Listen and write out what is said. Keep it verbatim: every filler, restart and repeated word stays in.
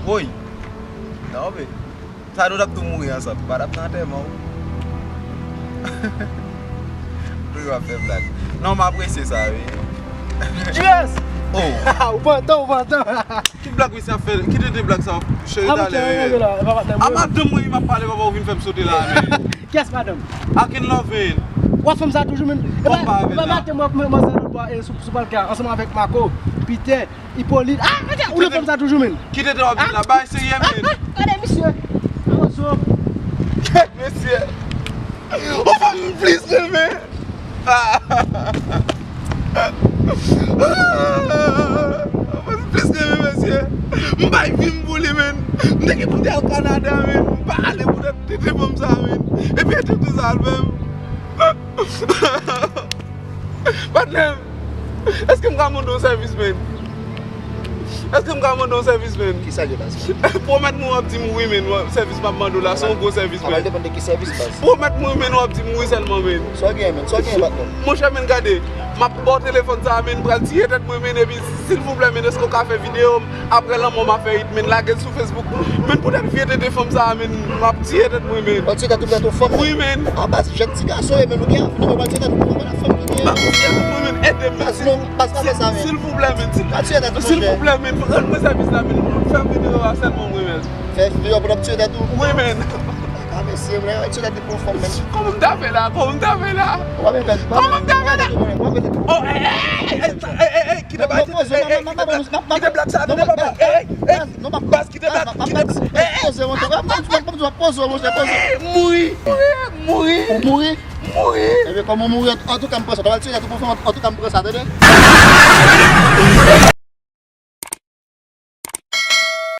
Woy! Non, men. Sa nou t ap tou mouri ansanm. Pa t ap nan antèman w. Wi, w ap fè blag. Non, m apresye sa, wi. Yes! Oh! Ou pantan, ou pantan. Ki blag misye ap fè? Ki tenten blag sa? Cheri, talè, wi. A madanm mwen, m ap pale, papa, ou vin fè m sote la, men. Kiyès madanm? Akin Love, men. W ap fè m sa toujou, men. Epa, epa maten, mwen, mwen, mwen, sou, sou pòlka, ansanm avèk Marco, Peter, Hippolyte. Ah, ou nan fè m sa toujou, men. Ki tenten w ap di la? Bay serye, men. Ah, gade misye. Awozo. Kèt mesye. Ou fè m plis renmen. Ou fè m plis renmen mesye. M bay vi m pou li, men. M te gen pou m te al Kanada, men. M pa ale poutèt tenten fanm sa, men. Epi e tenten sa l fè m. Patnè m, èske m ka mande w sèvis, men? Èske m ka mande w sèvis, men? Kisa l ye, baz? Pwomèt mwen w ap di m wi, men, w ap, sèvis m ap mande w la, se yon gwo sèvis, men. Sa pral depann de ki sèvis, baz. Pwomèt mwen, men, w ap di m wi sèlman, men. Sa w gen, men? Sa w gen, patnè m? Monchè, men, gade, m ap ba w telefòn sa a, men, m pral tiye tèt mwen, men, epi, silvouplè, men, èske w ka fè videyo m? Apre lanmò m ap fè it, men, lage l sou Facebook. Men, poutèt vye tenten fanm sa a, men, m ap tiye tèt mwen, men. W ap tiye tèt ou poutèt yon fanm? Wi, men. Ah, baz, jèn ti gason, men, ou gen avni, men, w ap tiye tèt ou poutèt fanm ki gen. M ap tiye tèt mwen, men, ede m. Baz, non, baz, pa fè sa, men. Silvouplè, men. Silvouplè, men, rann mwen sèvis la, men. Fè videyo a sèlman, wi, men. Fè videyo pou w ap tiye tèt ou? Wi, men. Ah, mesye, mwen, w ap tiye tèt ou pou yon fanm, men. Kòman m ta fè la? Kòman m ta fè la? Kòman m ta fè la? Oh, ey, ey, ey, ey, ey, ey, kite blag, ey, ey, kite blag sa, kite blag, ey, ey, ey, baz, kite blag, kite blag, ey, ey, poze, monchè, poze, poze. Mouri, mouri, mouri, mouri. Ebyen, kòm ou mouri, antouka, m pran sa. Antouka, m pran sa, tande?